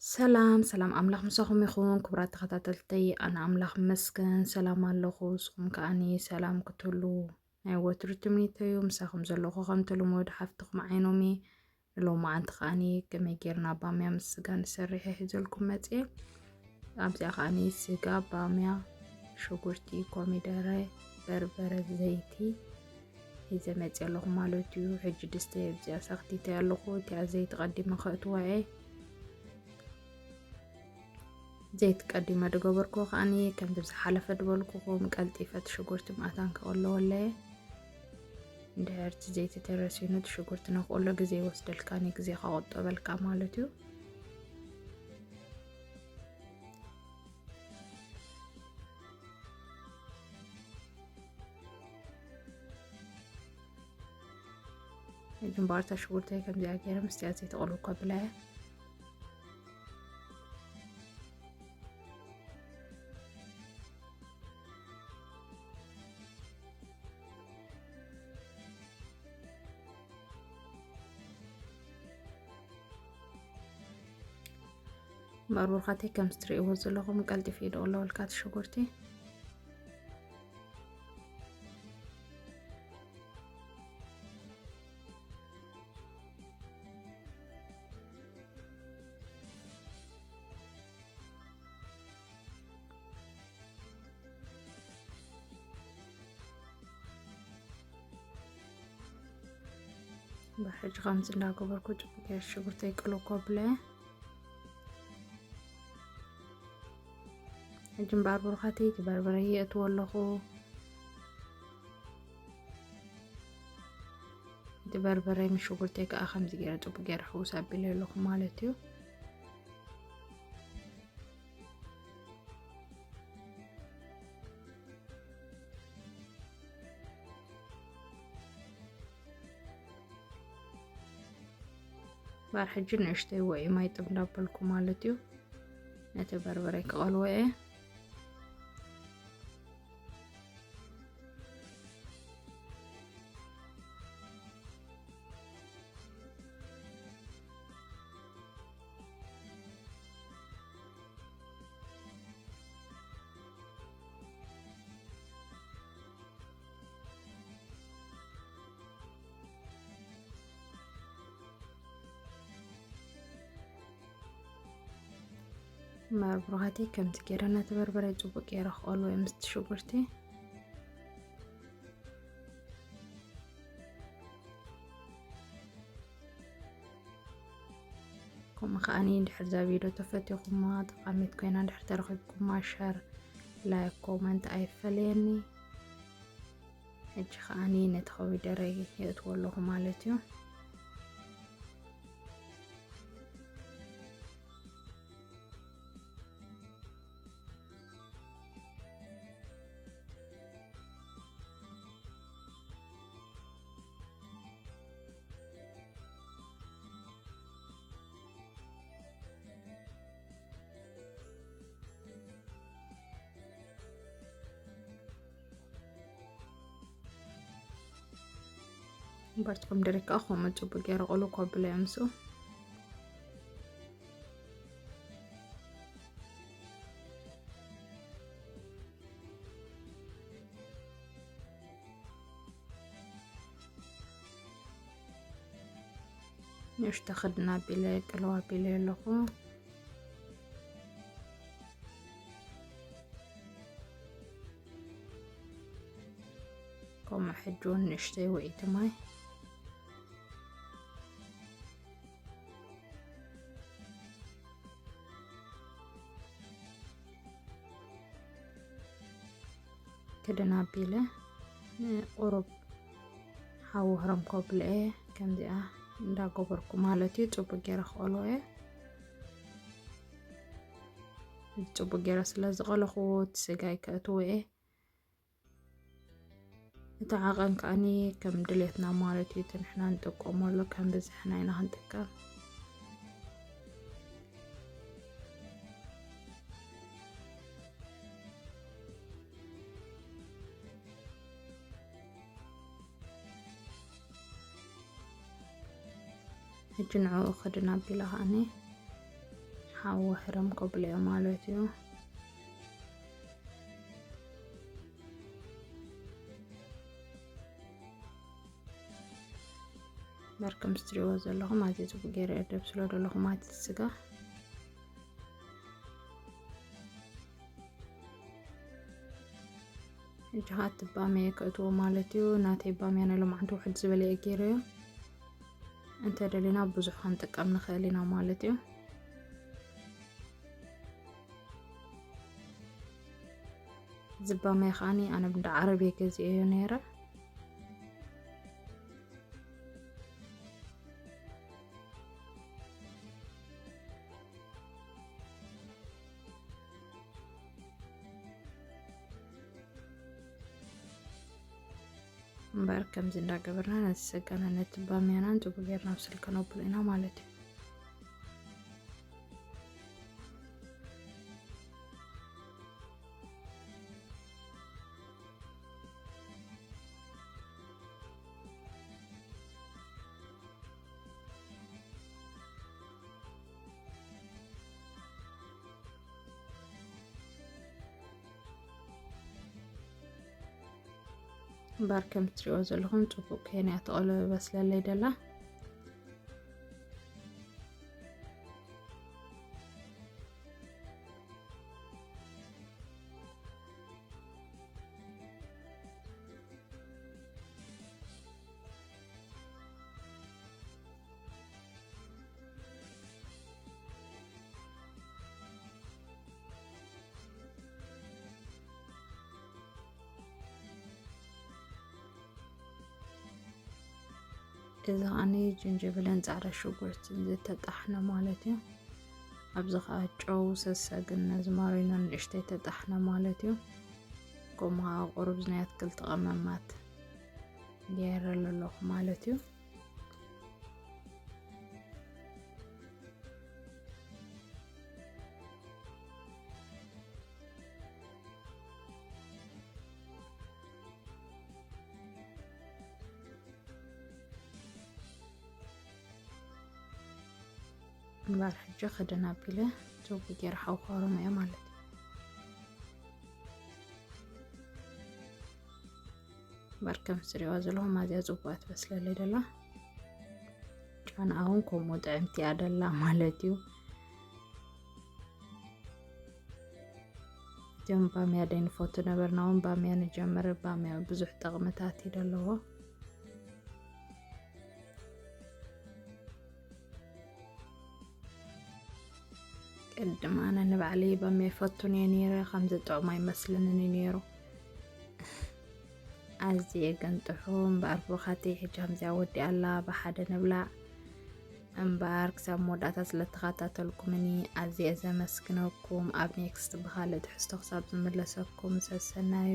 ሰላም ሰላም፣ ኣምላኽ ምሳኹም ይኹን ክቡራት ተኸታተልተይ። ኣነ ኣምላኽ መስገን ሰላም ኣለኹ። ንስኹም ከኣኒ ሰላም ክትህሉ ናይ ወትሩ ትምኒተዩ። ምሳኹም ዘለኹ ከም ተለመዶ ሓፍትኹም ዓይኖም እየ። ንሎማዓንቲ ከኣኒ ከመይ ጌርና ባምያ ምስ ስጋ ንሰርሕ እየ ሒዘልኩም መጽየ። ኣብዚኣ ከኣኒ ስጋ፣ ባምያ፣ ሽጉርቲ፣ ኮሚደረ፣ በርበረ፣ ዘይቲ ሒዘ መጽየ ኣለኹ ማለት እዩ። ሕጂ ድስተ ኣብዚኣ ሰኽቲተ ኣለኹ። እቲኣ ዘይቲ ቀዲመ ከእትዋ እየ። ዘይቲ ቀዲመ ድገበርኩ ከኣኒ ከምዚ ዝሓለፈ ድበልኩኹም ቀልጢፈ እቲ ሽጉርቲ ምእታን ክቕለወለየ። እንድሕር እቲ ዘይቲ ተረሲኑ እቲ ሽጉርቲ ንክቕሎ ግዜ ይወስደልካኒ፣ ግዜ ከቆጠበልካ ማለት እዩ። ሕጂ እምበኣር እታ ሽጉርተይ ከምዚኣ ገይረ ምስቲኣ ዘይተቐሉ ከብላ እየ። መርቡርካተይ ከም እትርእይዎ ዘለኹም ቀልጢፈ እዩ ደቕለወልካ እቲ ሽጉርቲ። እምበር ሕጂ ከምዚ እንዳገበርኩ ጽቡቅ ጌረ ሽጉርተይ ቅልው ከብለ። ሕጂ እምበኣር ብሩኻተይ እቲ በርበረ የእትዎ ኣለኹ። እቲ በርበረ ምስ ሽጉርተይ ከዓ ከምዚ ጌረ ጽቡቅ ጌረ ሕውስ ኣቢለ ኣለኹ ማለት እዩ። ባር ሕጂ ንእሽተይ ውዑይ ማይ ጥብ እንዳበልኩ ማለት እዩ። ነቲ በርበረ ክቐልዎ እየ። መርብራህቲ ከምቲ ገይረ ነቲ በርበረ ጽቡቅ ገይረ ክቐልዎ እየ ምስቲ ሽጉርቲ። ከምኡ ከዓኒ እንድሕር እዛ ቪድዮ ተፈቲኹማ፣ ጠቓሚት ኮይና እንድሕር ተረኺብኩማ፣ ሸር፣ ላይክ፣ ኮመንት ኣይፈለየኒ። ሕጂ ከዓኒ ነቲ ኮሚደረ የእትዎ ኣለኹ ማለት እዩ። እምበርትኩም ድሪካ ከምኡ ጽቡቅ ገይረ ቆሎ ኮብለ የምሱ። ንእሽቶ ክድን ኣቢለ ቅልው ኣቢለ ኣለኹ። ከምኡ ሕጂ እውን ንእሽተይ ውዒቲ ማይ። ክድን ኣቢለ ንቁሩብ ሓዊ ህረም ኮብልኤ ከምዚኣ እንዳገበርኩ ማለት እዩ። ጽቡቅ ገይረ ክቆልዎ እየ። ጽቡቅ ገይረ ስለ ዝቆለኽዎ እቲ ስጋይ ከእትዎ እየ። እቲ ዓቐን ከኣኒ ከም ድሌትና ማለት እዩ። እቲ ንሕና ንጥቀመሉ ከም ብዝሕና ኢና ክንጥቀም። ሕጂ ንዕኡ ክድን ኣቢለ ከኣኒ ኣብ ወሕሮም ከብልዮ ማለት እዩ። በር ከም ስትሪዎ ዘለኹም ኣዝየ ጽቡቅ ገይረ እየ ደብስሎ ዘለኹ ማለት ስጋ። እጂ ኸዓ እቲ ባምየ ከእትዎ ማለት እዩ። ናተይ ባምያ ናይ ሎማዓንቲ ውሕድ ዝበለ እየ ገይረዮ። እንተ ደሊና ብዙሕ ክንጥቀም ንኽእል ኢና ማለት እዩ። እዚ ባምያ ከዓኒ ኣነ እንዳ ዓረብ እየ ገዚኤዮ ነይረ። እምበር ከምዚ እንዳገበርና ነቲ ስጋና ነቲ ባምያናን ጽቡቅ ጌርና ኣብ ስልካ ነብሎ ኢና ማለት እዩ። እምበር ከም ትሪኦ ዘለኹም ጽቡቅ ከይና እያ ተቐሎ በስለለይ ደላ። እዚ ኸዓኒ ጅንጅብልን ጻዕዳ ሽጉርትን ዝተጣሕነ ማለት እዩ። ኣብዚ ኸዓ ጨው፣ ሰሰግን ነዚ ማሪኖ ንእሽተይ ተጣሕነ ማለት እዩ። ከምኡ ኸዓ ቁሩብ ናይ ኣትክልቲ ቀመማት ገይረሉ ኣለኹ ማለት እዩ። እምበር ሕጂ ክድን ኣቢለ ጽቡቅ ገይረ ሓውኻሮም እየ ማለት እዩ። እምበር ከም ትሪእዋ ዘለኹም ኣዝያ ጽቡቃ ትበስለለይ ደላ። ጨናኣ እውን ከምኡ ጥዕምቲ እያ ደላ ማለት እዩ። እዚኦም ባምያ ደይንፈቱ ነበርና እውን ባምያ ንጀምር። ባምያ ብዙሕ ጠቕምታት እዩ ደለዎ። ቅድም ኣነ ንባዕለይ ባምያ ይፈቱን እየ ነይረ፣ ከምዚ ጥዑም ኣይመስልንን እዩ ነይሩ። ኣዝየ ግን ጥዑም እምበኣር ብሩኻተይ፣ ሕጂ ከምዚኣ ወዲኣ ኣላ፣ ብሓደ ንብላዕ። እምበኣር ክሳብ መወዳእታ ስለ ተኸታተልኩምኒ ኣዝየ ዘመስግነኩም። ኣብ ኔክስት ብኻልእ ትሕዝቶ ክሳብ ዝምለሰኩም ሰሰናዩ።